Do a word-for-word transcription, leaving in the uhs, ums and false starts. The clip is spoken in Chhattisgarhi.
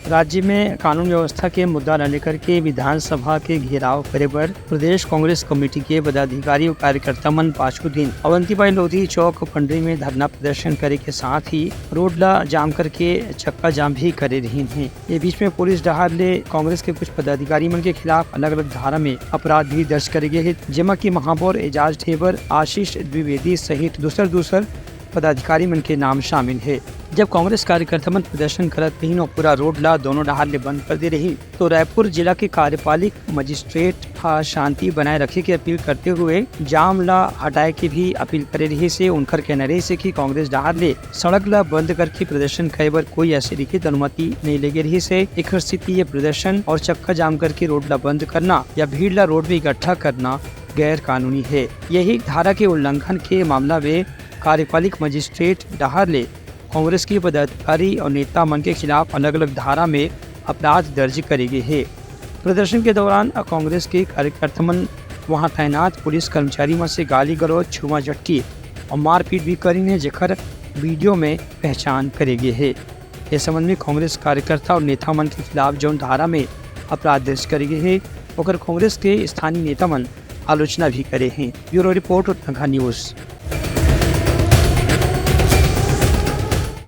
राज्य में कानून व्यवस्था के मुद्दा ल लेकर के विधानसभा के घेराव करे बर प्रदेश कांग्रेस कमेटी के पदाधिकारी अउ कार्यकर्ता मन पाछू दिन अवंतीबाई लोधी चौक पंडरी में धरना प्रदर्शन करे के साथ ही रोड ला जाम करके चक्का जाम भी करे रहिन हे। ये बीच में पुलिस डहार ले कांग्रेस के कुछ पदाधिकारी मन के खिलाफ अलग-अलग धारा में अपराध भी दर्ज करे गे हे, जेमा कि महापौर एजाज ढेबर, आशीष द्विवेदी सहित दूसर-दूसर पदाधिकारी मन के नाम शामिल हे। जब कांग्रेस कार्यकर्ता मन प्रदर्शन करत रहिन अउ पूरा रोड ला दोनों डहार ले बंद कर दे रहिन, तो रायपुर जिला के कार्यपालिक मजिस्ट्रेट ह शांति बनाए रखे के अपील करते हुए जाम ला हटाए के भी अपील करे रहिस हे। उनकर कहना रहिस हे कि कांग्रेस डहार ले सड़क ला बंद करके प्रदर्शन करे बर कोई ऐसे लिखित अनुमति नहीं ले गे रहिस हे। एखर सेती ये प्रदर्शन अउ चक्का जाम करके रोड ला बंद करना या भीड़ ला रोड में इकट्ठा करना गैर कानूनी हे। यही धारा के उल्लंघन के मामला में कार्यपालिक मजिस्ट्रेट डहार ले कांग्रेस के पदाधिकारी अउ नेता मन के खिलाफ अलग-अलग धारा में अपराध दर्ज करे गे हे। प्रदर्शन के दौरान कांग्रेस के कार्यकर्ता मन वहां तैनात पुलिस कर्मचारी मन से गाली गलौज, छुआ झटकी अउ मारपीट भी करिन हे, जेकर वीडियो में पहचान करे गे हे। इस संबंध में कांग्रेस कार्यकर्ता अउ नेता मन के खिलाफ जौन धारा में अपराध दर्ज करे गे हे, ओकर कांग्रेस के स्थानीय नेता मन आलोचना भी करे हे। Bureau report, Uttarakhand news.